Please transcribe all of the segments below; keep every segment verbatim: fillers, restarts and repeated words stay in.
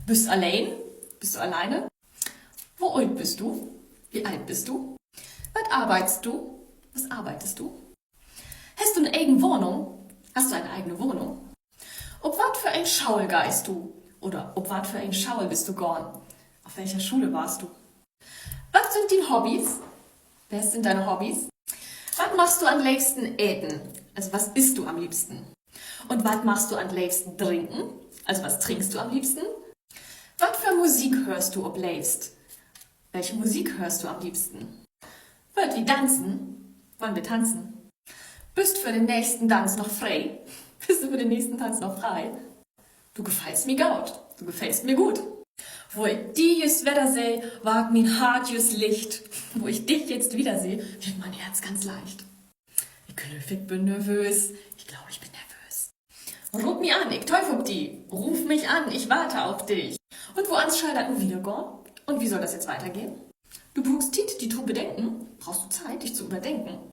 Büst alleen? Bist du alleine? Wo oolt büst du? Wie alt bist du? Wat arbeitst du? Was arbeitest du? Hest du 'n egen Wahnung? Hast du eine eigene Wohnung? Op wat för en Schaul geihst du? Oder op wat för en Schaul büst du gahn? Auf welcher Schule warst du? Wat sünd dien Hobbys? Was sind deine Hobbys? Wat magst du an'n leevsten eten? Also, was isst du am liebsten? Un wat magst du an'n leevsten drinken? Also, was trinkst du am liebsten? Wat för Musik höörst du op leevst? Welche Musik hörst du am liebsten? Wüllt wi danzen? Wollen wir tanzen? Büst för den nächsten Danz noch free? Bist du für den nächsten Tanz noch frei? Du gefallst mi goot. Du gefällst mir gut. Wo ik di jüst wedder seh, warrt mien Hart jüst licht. Wo ich dich jetzt wieder seh, wird mein Herz ganz leicht. Ik glööv, ik bün nervöös. Ich glaube, ich bin nervös. Roop mi an, ik töv op di. Ruf mich an, ich warte auf dich. Un woans schall dat nu wiedergahn? Und wie soll das jetzt weitergehen? Du bruukst Tiet, di to bedenken. Brauchst du Zeit, dich zu überdenken?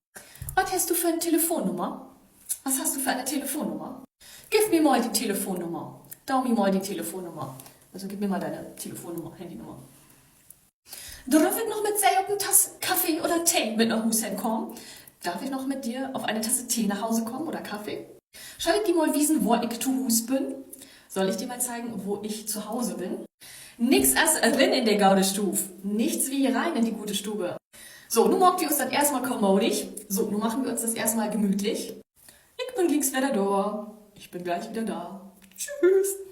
Wat hest du för 'n Telefonnummer? Was hast du für eine Telefonnummer? Giff mi mal dien Telefonnummer. Do mi mal dien Telefonnummer. Also gib mir mal deine Telefonnummer, Handynummer. Dröff ik noch mit Se op en Tass Kaffee oder Tee mit na Huus hen kamen? Darf ich noch mit dir auf eine Tasse Tee nach Hause kommen oder Kaffee? Schall ik di mal wiesen, wo ik to Huus bün? Soll ich dir mal zeigen, wo ich zu Hause bin? Nix as rin in de gode Stuuv. Nichts wie rein in die gute Stube. So, nu maakt wi uns dat eerstmal kommodig. So, nu machen wir uns das erstmal gemütlich. Ik bün glieks wedder dor. Ich bin gleich wieder da. Tschüss.